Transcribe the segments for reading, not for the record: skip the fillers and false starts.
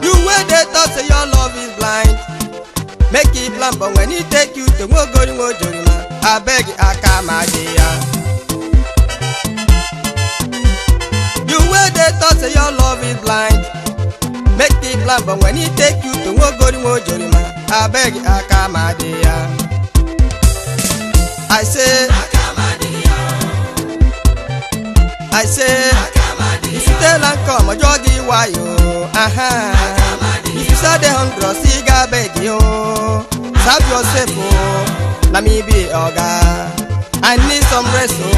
You wey dey talk say your love is blind, make e blind, but when e take you to nwogori nwojorima, abeg aka ma dị ya. You wey dey talk say your love is blind, make e blind, but when e take you to nwogori nwojorima, abeg aka ma dị ya. I say, I say, if you tell am come, ọjọ́ gị wayo, aha. If you say dey hungry, sị ga beg yo. Serve yourself o, na me be oga. I need some rest o,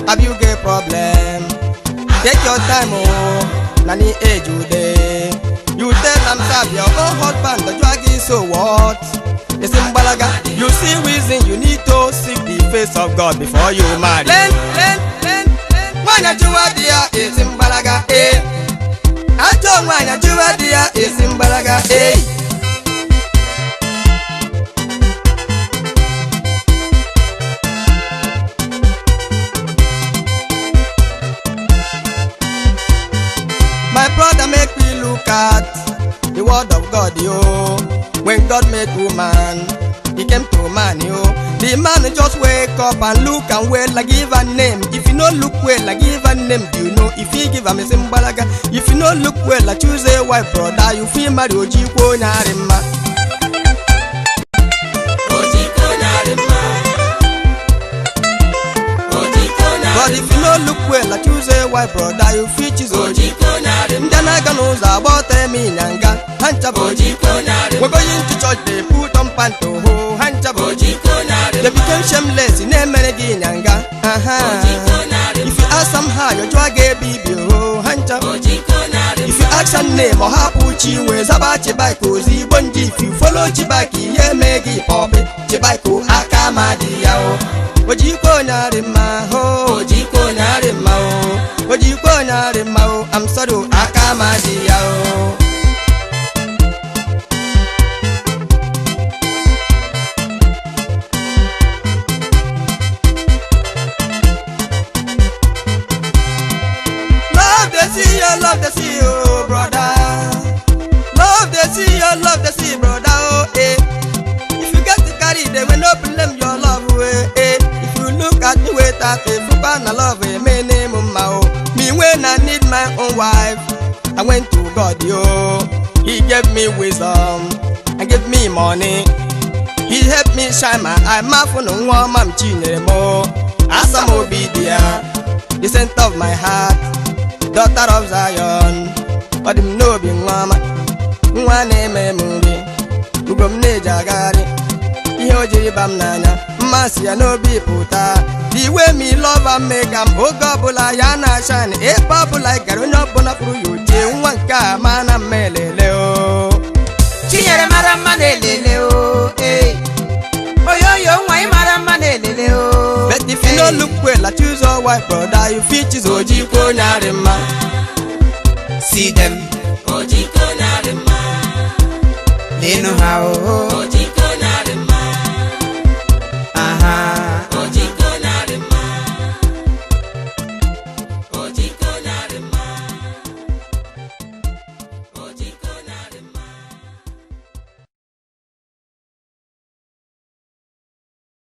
have you get problem? Take your time o, na me age you dey. You tell am serve your own husband, ọjọ́ gị so what? Esi mgbalaga, you see reason you need to seek the face of God before you marry. Len, len, len, nwaanyị ajụwa di ya esi mgbalaga ee. Ajọ nwaanyị ajụwa di ya esi mgbalaga ee. My brother, make we look at the word of God, yo. When God made woman, he came to man, yo. The man just wake up and look and well, like give a name. If you no look well, like give a name. Do you know if he give a mbalaga? If you no look well, like choose a wife, brother. You feel marry ojikwo nyarima. But if you no look well, like choose a wife, brother. You feel choose ojikwo. Ndị na-aga n'ụzọ agba ọtọ eme ịnyanga ha ncha bụ We're going to church, they put on panto ho ha ncha bụ They became shameless na-emere gị ịnyanga aha. If you ask them how, you jụọ gị ebe ibi ho ha ncha. If you ask her name, ọ hapụ chi wee zaba Chibaike ozigbo nji. If you follow Chibaike, ihe mee gị pọpị Chibaike aka ma dị ya o. Ojikwa onye arị mma ho, ojikwa onye arị mma o, ojikwa onye arị mma o. I'm sorry o, aka ma dị ya o. Love dey see you, love dey see you, brother. Love dey see you, love dey see you, brother. Oh, eh. If you get to carry the way, no blame your love, eh, eh. If you look at me with that, if you na love, eh, me name ma oh. Me when I need my own wife, I went to God, yo. He gave me wisdom and gave me money. He helped me shine my eye, my phone, nwa ma m chinyere m o. Asa m obi dị ya, the center of my heart, daughter of Zion. Ọ dị m n'obi nwa ọma, nwa na-eme m nri, ugo m na-eji agagharị, ihe o jiri ba m n'anya, mmasị ya n'obi pụta. The way me love am make am oge ọbụla ya na shine, ebe ọbụla ị gara onye ọbụla fụrụ ya ochie nwa nke a ma na mma elele o. Chinyere mara mma na-elele o, ee. Oyoyo nwa ị mara mma na-elele o. But if you no look well, I choose your wife, brother. You fit choose ojikwo nyarị mma. See them, lenu ha o.